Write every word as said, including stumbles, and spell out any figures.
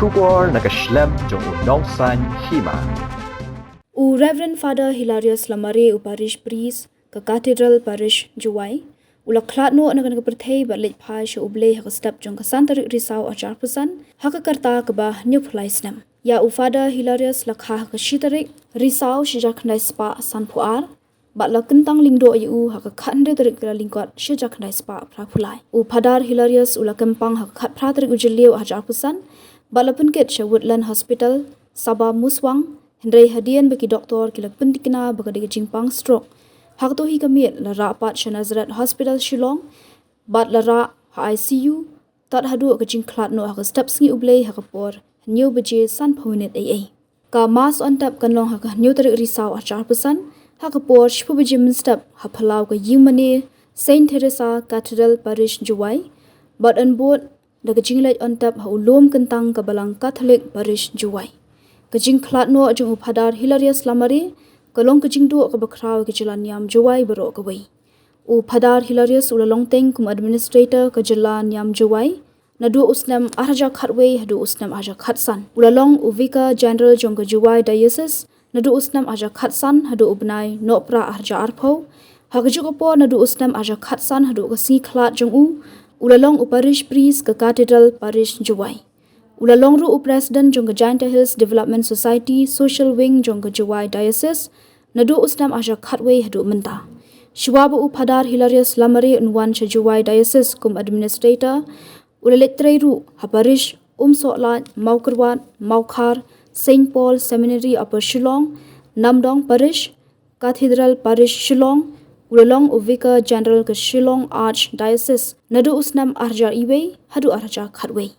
Khubor na ka shlem jong u Nongsaiñ Hima. U Reverend Father Hilarius Lamare, u Parish Priest ka Cathedral Parish Jowai, u la khlad noh na kane ka pyrthei bad leit phai sha U Blei ha ka step jong ka san tarik Risaw arhajar arphew san, ha ka rta kaba hynñiewphew lai snem. Ïa u Father Hilarius la kha ha ka shi tarik Risaw shi hajar khyndai spah sanphew ar, bad la kyntang lyngdoh ïa u ha ka khathynriew tarik Kyllalyngkot shi hajar khyndai spah phraphew lai. U Father Hilarius u la kyrpang ha ka khatphra tarik u Jylliew arhajar arphew san, bad la pynkit sha Woodland Hospital, Sabah Muswang, hynrei hadien ba ki doktor ki la pynthikna ba ka dei ka jingpang stroke, ha kato hi ka miet la rah pat sha Nazareth Hospital Shillong, bad la rah ha I C U, tad haduh ka jingkhlad noh ha ka step sngi U Blei ha ka por hynñiew baje sanphew minit eiei. Ka Mass on Tap kan long ha ka hynñiew tarik Risaw arhajar arphew san, ha ka por shiphew baje mynstep ha phyllaw ka ïingmane Saint Teresa Cathedral Parish Jowai, bad yn bud da ka jingleit on tap ha u lum kyntang ka Balang Catholic Parish Jowai. Ka jingkhlad noh jong u Father Hilarius Lamare ka long ka jingduh kaba khraw ïa ka jylla niam Jowai baroh kawei. U Father Hilarius u la long teng kum administrator ka jylla niam Jowai naduh u snem arhajar khatwei haduh u snem arhajar khatsan. U la long u Vicar General jong ka Jowai Diocese naduh u snem arhajar khatsan haduh u bnai Nohprah arhajar arphew. Ha kajuh ka por naduh u snem arhajar khatsan haduh ka sngi khlad jong u, u la long u Parish Priest ka Cathedral Parish Jowai. U la long ruh u President jong ka Jaintia Hills Development Society Social Wing jong ka Jowai Diocese naduh u snem arhajar khatwei haduh mynta. Shuwa ba u Father Hilarius Lamare un wan sha Jowai Diocese kum administrator, u la leit trei ruh ha Parish Umsohlait, Mawkyrwat, Mawkhar, Saint Paul Seminary Upper Shillong, Namdong Parish, Cathedral Parish Shillong. U la long u Vicar General ka Shillong Archdiocese naduh u snem arhajar iwei haduh arhajar khatwei.